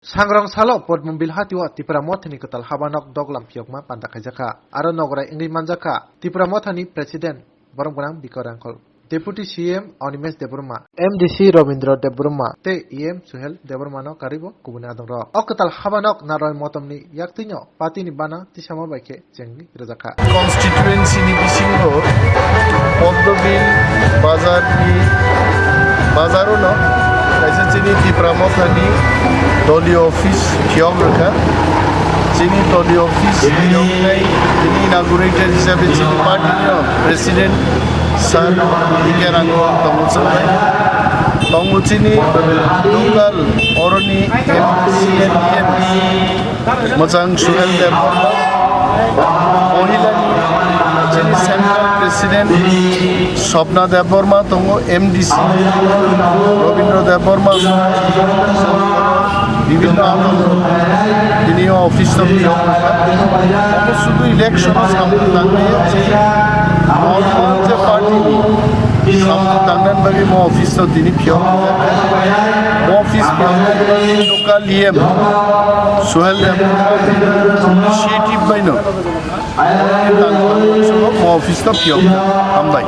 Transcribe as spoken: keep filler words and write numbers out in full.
Sangrong salo Podmobil hatio Tipra Mothani kwtal habanok doglam phiyokma panda khaijakha. Aro nogorai wngwi manjakha Tipra Mothani President borom gwnang Bikar Rangkhol, Deputy C M Animesh Debbarma, M D C Robindra Debbarma tei E M Suhel Debbarma no karwibo kubuni adongrok. O kwtal habanok naroi motomni yaktwino party ni bana tisama bai khe chengwi rwjakha. Constituency ni bisingo Poddobil bazar ni bazar uno kaisa chini Tipra Mothani doli office phiyok rwkha. Chini doli office phiyoknai chini inaugurator hisabe chini party ni president sir Bikar Rangkhol tongo chwng bai. Tongo chini local oroni M C M. Mwchang Suhel Debbarma, Mohilani chini Central President Swapna Debbarma tongo, M D C Robindra Debbarma, bibhinno adon tini office to phiyok rwkha. Omo sudu election o samung tangnai normal je party ni samung tangnani bagwi mo office to tini phiyok rwkha. Mo office phiyok rwkha. Local E M Suhel Debbarma initiative baino mo office to phiyok hambai.